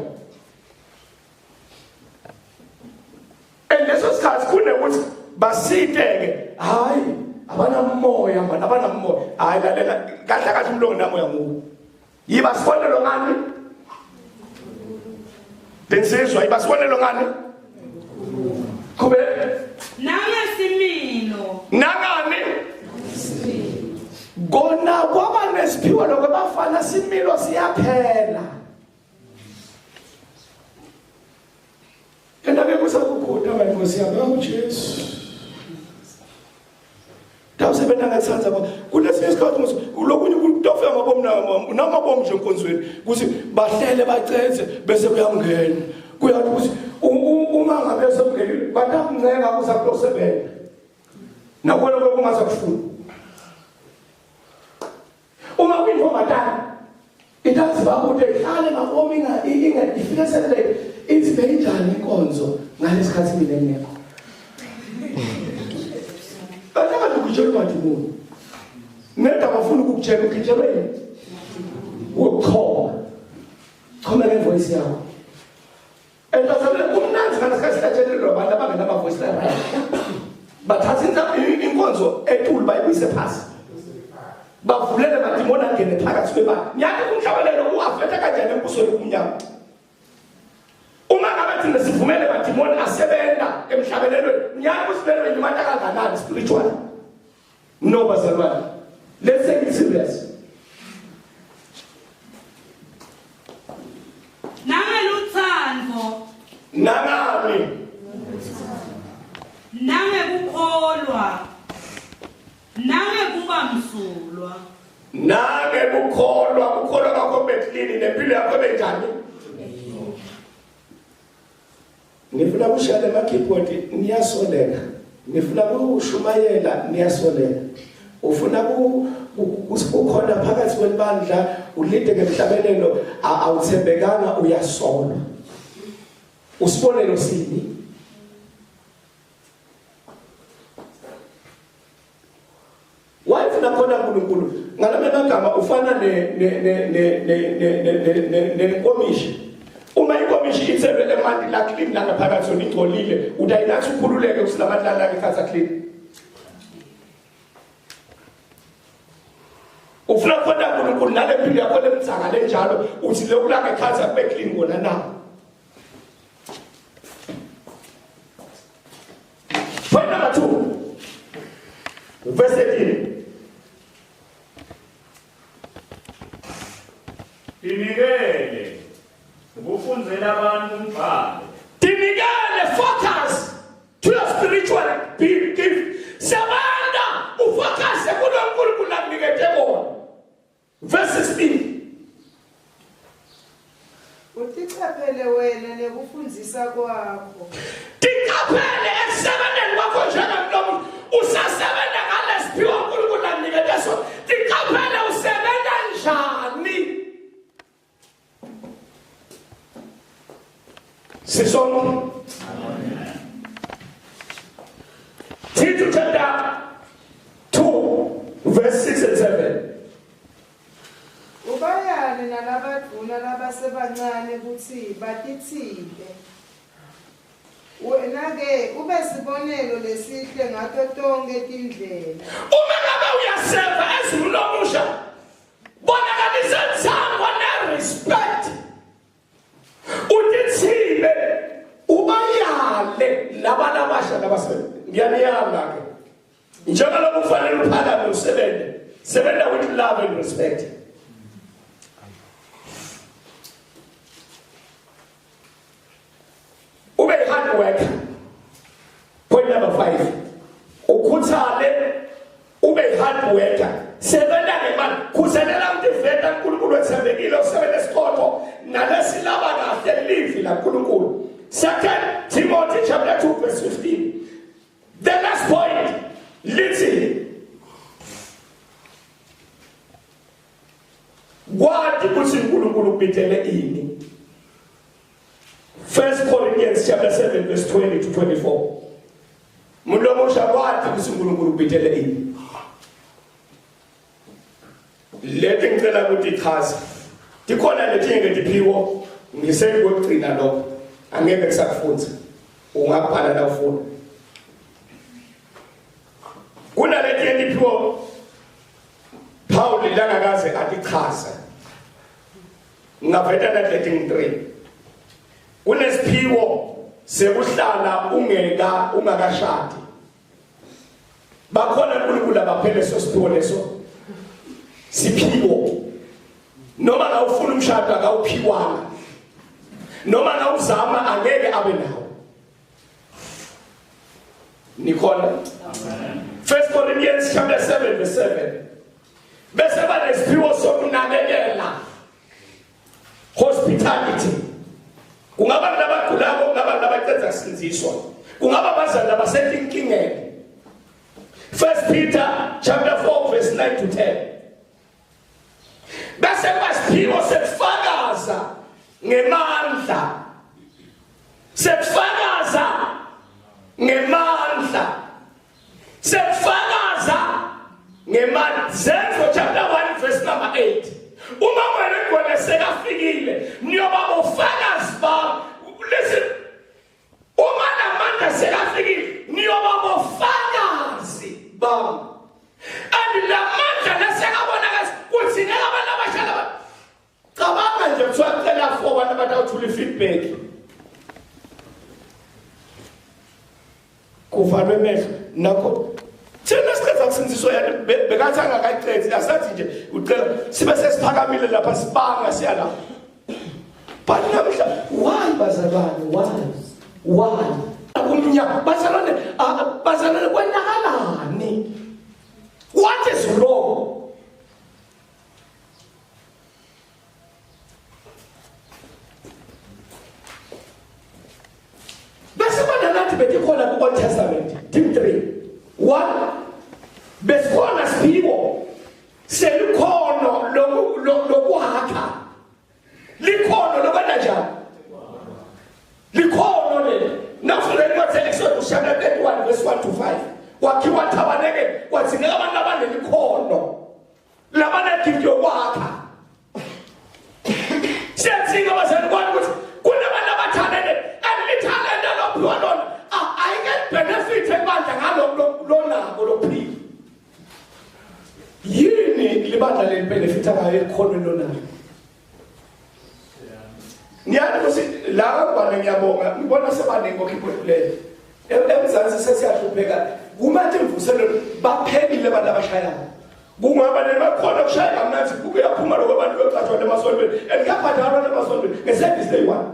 And leso sikhathi kunekuthi basiteke hayi abanamoya manje abanamoya hayi lalela kahle kahle umuntu ongenamoya nguwe yiba sibonelo ngani Tinsizwa yiba sibonelo ngani Qhube Nangesimilo. Nangani Kona kwaba nesiphiwo lokubafana similo siyaphela Endake kusakukhona manje Nkosi yami uJesu. Tawusebenza ngathanda ba kulesinye isikhathi mos lokunye kutofika mabomu namabomu nje enkonzweni ukuthi bahlele bacethe bese kuyangena. Kuyathi ukuthi uma ngabe sekungenile batakuncenga kusakuyosebenza. Nakona lokho kungasakufuni. Uma kuyintombazane itazi bakude ihlale makomi inga inga ifike Saturday ithi beyinjani inkonzo ngalesikhathi mina ngekho. Bataka ukutshela umadimoni. Neda bafuna ukukutshela ukutshela yini? Ukuchoma. Choma le voice yakho. Entasabele kumnandi ngalesikhathi sihlatshelelwa abantu abangenamavoice la right. Bathatha inkonzo etulu bayibuyise phasi. Bavulele madimoni angene phakathi kwebandla. Ngiyathi umhlabelelo uafetha kanjani embusweni kumnyama. Uma ngabe thina sivumele madimoni asebenza emhlabelelweni, ngiyazi ukuthi lelo limata kangakanani spiritual. No bazalwane. Let's take it serious. Nangeluthando. Nangani. Nangekukholwa. Nangekuba msulwa. Nangekukholwa, kukholwa kwakho beklini nempilo yakho benjani? Nifuna kushaya ama-keyboard niyasoleka. Nifuna kushumayela niyasoleka. Ufuna kukhona phakathi kwelibandla ulinde ngemhlabelelo awuthembekanga uyasolwa. Usibonelo sini? Wayefuna khona uNkulunkulu ngalama magama ufana ne ne ne ne ne ne ne ne nenkomishi. Uma inkomishi ithelwe emanti la clean la ngaphakathi yona ingcolile utayinathi ukhululeke ukuthi lamanti la la ngekhathi clean. Ufuna khona uNkulunkulu nale mpilo yakho lemthaka lenjalo uthi lokula ngekhathi akube clean kona na. Verse 13. Tinikele ukufundzela abantu umbhalo. Tinikele, focus to your spiritual gift. Sebenza ufocus kulo nkulunkulu akunikete kona. Verse 16. Utichaphele wena nekufundzisa kwakho. Tiqaphele ekusebenzeni kwakho njengamlomo usasebenza ngalesiphiwo uNkulunkulu akunikete sona. Tiqaphele usebenza njani? Sisonke. Tito chapter 2 verse 6 and 7. Ubayale nalabadvuna labasebancane kutsi batitsite. Wena-ke ube sibonelo lesihle ngato tonkhe tindlela. Uma ngabe uyaseva ezulu omusha, bonakalisa uthando ne-respect. Utithibe ubayale laba labasha labasebenza. Ngiyaniyala ke. Njengalokhu kufanele uphakame usebenze. Sebenza with love and respect. Ube hard worker. Point number 5. Ukhuthale ube hard worker. Sebenza ngemali. Khuselela ukuthi veta uNkulunkulu wethembekile usebenza esiqotho nalesilaba kahle livi laNkulunkulu. Second Timothy chapter 2 verse 15. The last point lithi kwati ukuthi uNkulunkulu ubhidele ini. 1 Corinthians chapter 7 verse 20 to 24. Umuntu omusha kwati ukuthi uNkulunkulu ubhidele ini. Leti ngicela ukuthi ichaze. Tikhona letinye ke tiphiwo ngisekugcina lokho. Angeke kusakufunza. Ungabhala la ufuna. Kunaletinye tiphiwo Paul langakaze atichaze. Ngaveta naleti ngi3. Kunesiphiwo sekuhlala ungeka ungakashadi. Bakhona uNkulunkulu abaphele leso siphiwo leso. Siphiwo. Noma ngawufuna umshado akawuphiwanga. Noma ngawuzama angeke abe nawo. Nikhona? First Corinthians chapter 7 verse 7. Bese banesiphiwo sokunakekela. Hospitality. Kungaba nabagulako, kungaba nabaceda kusindziswa. Kungaba abazali abasetinkingeni. First Peter chapter 4 verse 9 to 10. Bese kuba siphiwo sekufakaza ngemandla. Sekufakaza ngemandla. Sekufakaza ngemandla. Zenzo chapter 1 verse number 8. Uma wena ngone sekafikile niyoba bofakazi bami. Listen, uma lamandla sekafikile niyoba bofakazi bami. And lamandla lesekabonakala kudzingeka abantu abasha laba. Cabanga nje kuthiwa cela 4 abantu abatawuthula i-feedback. Kuvalwe emehlo nakho thina siqeda kusinziswa yani bekathi angakayicedi asathi nje ucela sibe sesiphakamile lapha sibanga siya lapha. But namhla why bazalwane why kumnyama bazalwane bazalwane kwenakalani? What is wrong? Bese bana nathi betikhona ku-Old Testament team 3 1 besikhona siphiwo selikhono lokuhakha likhono lokwenza njani likhono leli nawufunda incwadi ye-Exodus chapter 31 verse 1 to 5 kwakhiwa thabaneke kwadzingeka abantu abanelikhono labanegift yokwakha. Siyadzinga bazali kwani ukuthi kunabantu abathalente and lithalente lophiwa lona ayike benefit ebandla ngalo lonako lophila. Yini libandla leli benefit ngayo ekhonweni lonalo? Ngiyazi ukuthi la ngibane ngiyabonga ngibona sebaningi okhipha leyo. Emzansi sesiyahlupheka kumanje imvuselelo baphelile abantu abashayayo. Kungaba nemakhona kushaya kamnandi kuyaphuma lokho abantu beqashwa emasontweni and kuyabhadalwa emasontweni ngeservice leyi-one.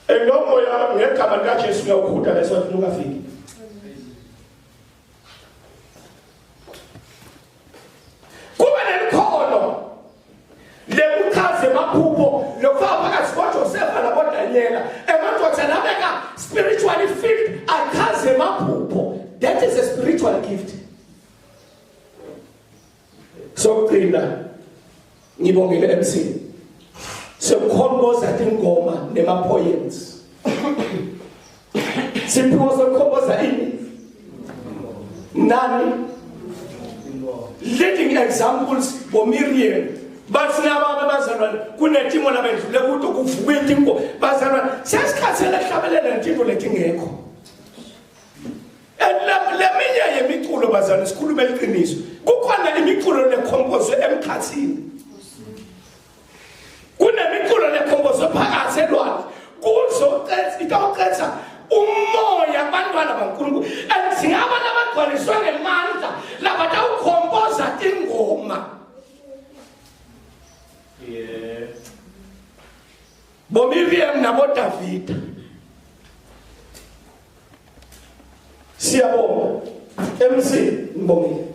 And lo moya ngegama likaJesu uyawukhuda leso ungafiki. Kube nelikhono lekuchaza emaphupho lokufaka phakathi koJosefa naboDanyela emadoda labeka spiritually filled achaze emaphupho. That is a spiritual gift. Sokugcina ngibongele MC sekukhomboza tingoma nema poems. Siphiwo sokukhomboza ini nani leading examples boMiriam bathi nababe bazalwane kunetimo labendlule kuto kuvuka intingo bazalwane sesikhathele kuhlabelela ntinto letingekho. Leminye yemiculo bazalwane sikhulume iqiniso kukhona imiculo lekhompozwe emkhathini, kunemiculo lekhompozwe phakathi elwandle kuzocetha itawucetha umoya abantwana baNkulunkulu and singabantu abagcwaliswe ngemandla labatawukhompoza tingoma. Yeah. BoMiriam naboDavida. Siyabonga MC ngibongile.